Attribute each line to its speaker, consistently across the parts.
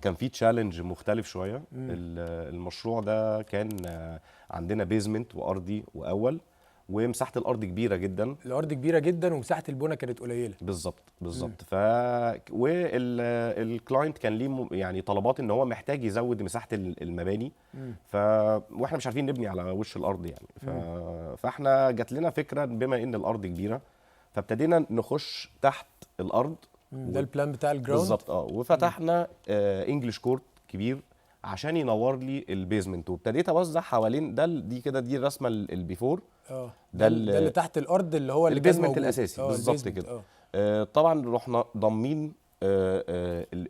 Speaker 1: كان في challenge مختلف شويه. المشروع ده كان عندنا basement وارضي واول، ومساحة الارض كبيرة جدا.
Speaker 2: الارض كبيرة جدا ومساحة البنى كانت قليله.
Speaker 1: بالظبط. وال client كان ليه يعني طلبات ان هو محتاج يزود مساحة المباني، واحنا مش عارفين نبني على وش الارض يعني. فاحنا جات لنا فكره، بما ان الارض كبيرة فابتدينا نخش تحت الارض.
Speaker 2: ده ال plan بتاع ال ground.
Speaker 1: بالظبط، وفتحنا English court كبير عشان ينور لي ال basement، وابتديت اوزع حوالين ده. دي كده دي الرسمة ال before.
Speaker 2: ده ده اللي تحت الارض، اللي هو اللي كان
Speaker 1: ال basement
Speaker 2: موجود.
Speaker 1: الاساسي. بالظبط.
Speaker 2: ال basement،
Speaker 1: كده. طبعا رحنا ضامين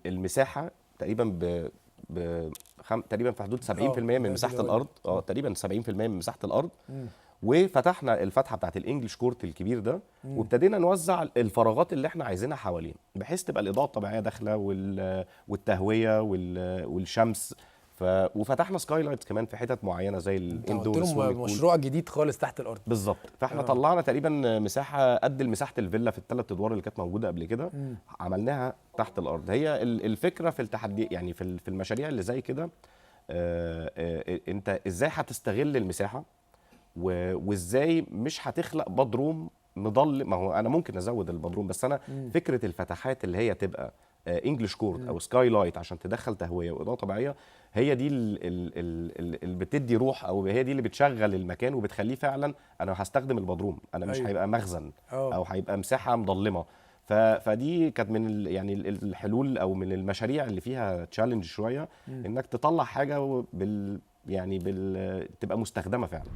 Speaker 1: المساحة تقريبا تقريبا في حدود 70% من
Speaker 2: ده
Speaker 1: مساحة
Speaker 2: كده هو.
Speaker 1: الارض، تقريبا 70% من مساحة الارض. وفتحنا الفتحة بتاعت ال English court الكبير ده، وابتدينا نوزع الفراغات اللي احنا عايزينها حوالين، بحيث تبقى الاضاءة الطبيعية داخله والتهويه والشمس. وفتحنا skylights كمان في حتت معينة زي
Speaker 2: انت عملت
Speaker 1: ال indoor
Speaker 2: لهم مشروع جديد خالص تحت الارض.
Speaker 1: بالظبط، فاحنا طلعنا تقريبا مساحة قد مساحة الفيلا في الثلاث ادوار اللي كانت موجودة قبل كده، عملناها تحت الارض. هي الفكرة في التحدي يعني في المشاريع اللي زي كده، انت ازاي هتستغل المساحة وازاي مش هتخلق بدروم مضل. ما هو انا ممكن ازود البدروم، بس انا فكرة الفتحات اللي هي تبقى English court او skylight عشان تدخل تهوية واضاءة طبيعيه، هي دي اللي بتدي روح، او هي دي اللي بتشغل المكان وبتخليه فعلا انا هستخدم البدروم، انا مش هيبقى مخزن او هيبقى مساحة مظلمه. فدي كانت من يعني الحلول او من المشاريع اللي فيها challenge شويه، انك تطلع حاجة يعني تبقى مستخدمة فعلا.